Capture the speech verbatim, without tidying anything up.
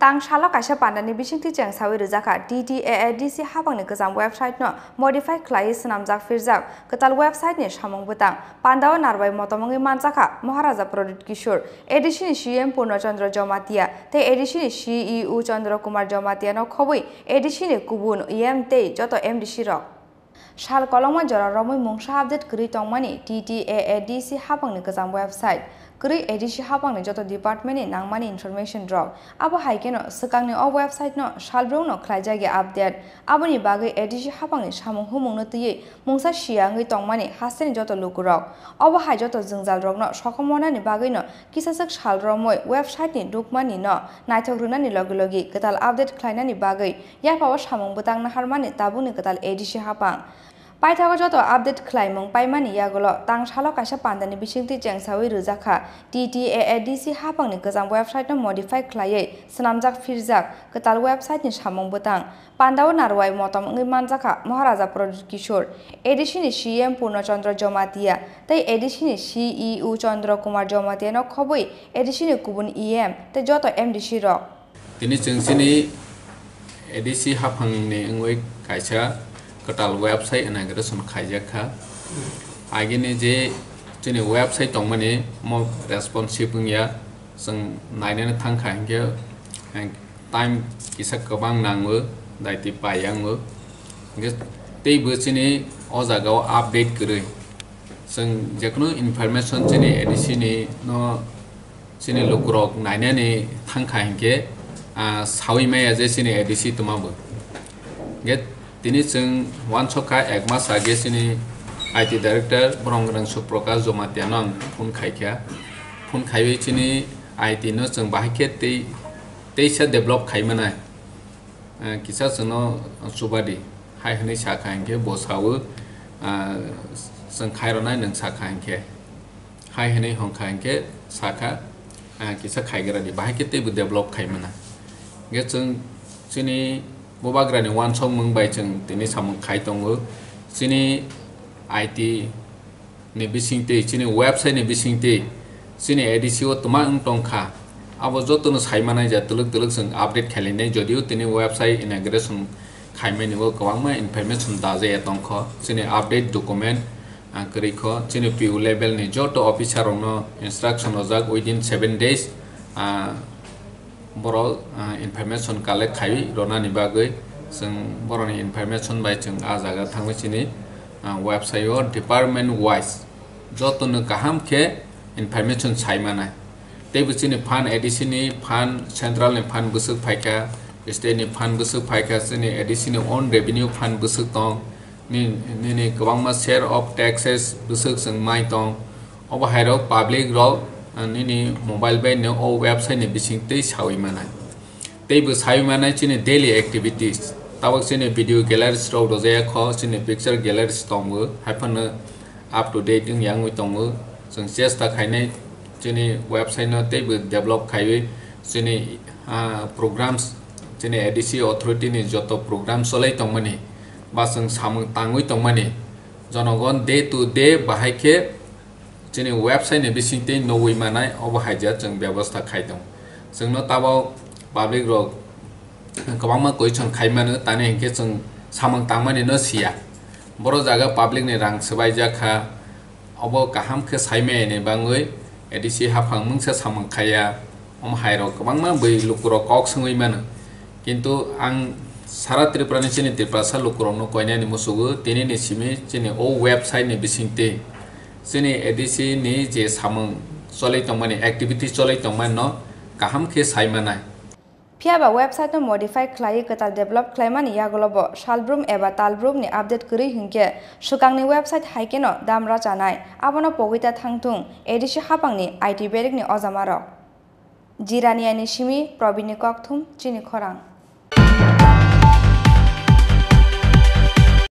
Tang salo kaisa pandani bisingtwi chengsawi rwjakha, T T A A D C hapangni kwcham website no modify khlaiwi swnamjak phirjak kwtal website ni samung bwtang. Pandao narwai motom wngwi manjakha Maharaja Pradyut Kishore, A D C ni C E M Purno Chandra Jamatia tei A D C ni C E O Chandra Kumar Jamatia no khobwi A D C ni kubun E M tei joto M D C rok. Sal kolokma jora romwi mungsa update kwrwi tongmani T T A A D C hapangni kwcham website. Kwrwi A D C hapangni joto department ni nangmani information rok. Abo hai kheno swkangni o website no salbrumno khlaijak ya update. Aboni bagwi A D C hapangni samung humungno twiwi mungsa siya wngwi tongmani hasteni joto lukurok. Obo hai joto jwngjal rokno sokomornani bagwino kisaswk sal romwi website ni dukmani no naithok rwnani logi logi kwtal update khlainani bagwi Yapha o samung bwtang naharmani tabukni kwtal A D C hapang. Paithago joto update khlaimung paimani yagulo tang salo kaisa pandani bisingtwi chengsawi rwjakha T T A A D C hapangni kwcham website no modify khlaiwi swnamjak phirjak kwtal website ni samung bwtang. Pandao narwai motom wngwi manjakha Maharaja Pradyut Kishore, A D C ni C E M Purno Chandra Jamatia tei A D C ni C E O Chandra Kumar Jamatia no khobwi A D C ni kubun E M tei joto M D C rok. Tini chwng chini A D C haphangni wngwi kaisa kwtal website inauguration khaijak kha. Agini je chini website tongmani mo responsive wngya, chwng nainani thangkha hinkhe, eh, time kisa kwbang nango, daiti paiya wngo. Hinkhe teibo chini o jagao update kwrwi. Chwng jekhno information chini A D C ni no chini lukurok nainani thangkha hinkhe, ah, sawi maya je chini A D C twmabo. Hinkhe tini chwng uansukha ek mas age chini I T director borok rang Suprakash Jamatia no ang phone khaikha. Phone khaiwi chini I T no chwng bahai khe tei, teisa develop khaimanai. Ah, kisa chwngno chubadi hai hwnwi sakha hinkhe bo sawi, ah, chwng khairwnai nwng sakha hinkhe. Hai hwnwi hwnkha hinkhe sakha, ah, kisa khaigradi, bahai khe teibo develop khaimana. Hinkhe chwng chini bubagrani uansukmung bai chwng tini samung khai tongo. Chini I T ni bisingtwi, chini website ni bisingtwi, chini A D C o twma wng tongkha. Abo jotono saimanai ja twlwk twlwk chwng update khailainai, jodio tini website inauguration khaimani o kwbangma information dajaya tongkho. Chini update document, ah, kwrwi kho, chini P O level ni joto officer rokno instruction rojak within seven days, ah, borok, ah, information collect khai ronani bagwi chwng borokni information bai chwng ah jaga thangwi chini, ah, website o department wise jotono kaham khe information sai manai. Teibo chini fund, A D C ni fund, central ni fund bwswk phaikha, state ni fund bwswk phaikha, chini A D C ni own revenue fund bwswk tong, ni, nini kwbangma share of taxes bwswk chwng mai tong. Obo hai rok public rok, ah, nini mobile bai no o website ni bising twi sawi manai. Teibo sawi manai chini daily activities. Tabok chini video galleries rok rojaya kho, chini picture galleries tongo, hai phano up to date wng yang wngwi tongo. Chwng chesta khainai chini website no teibo develop khaiwi chini, ah, programs, chini A D C authority ni joto program cholai tongmani ba chwng samung tangwi tongmani jonogon day to day bahai khe chini website ni bisingtwi nugwi manai, obo haija chwng bebosta khai tongo. Chwngno tabok public rok kwbangma question khai mano, tani hinkhe chwng samung tangmani no siya. Boro jaga public ni rang swbaijak kha, obo kaham khe sai maya ni bangwi A D C haphang mungsa samung khaiya. Omo hai rok kwbangma bwi lukurok kok swngwi mano. Kintu ang sara Tripura ni chini Tiprasa lukurokno koinani musugo, tini ni simi chini o website ni bisingtwi chini A D C ni je samung cholai tongmani, activity cholai tongmani no kaham khe sai manai. Phiya ba website no modify khlaiwi kwtal develop khlaimani yagulo bo salbrum eba talbrum ni update kwrwi hinkhe swkangni website hai kheno dam rwchanai, abono pogwi ta thangthung A D C haphangni I T berikni ojama rok. Jirania ni simi Probin ni kokthum chini khorang.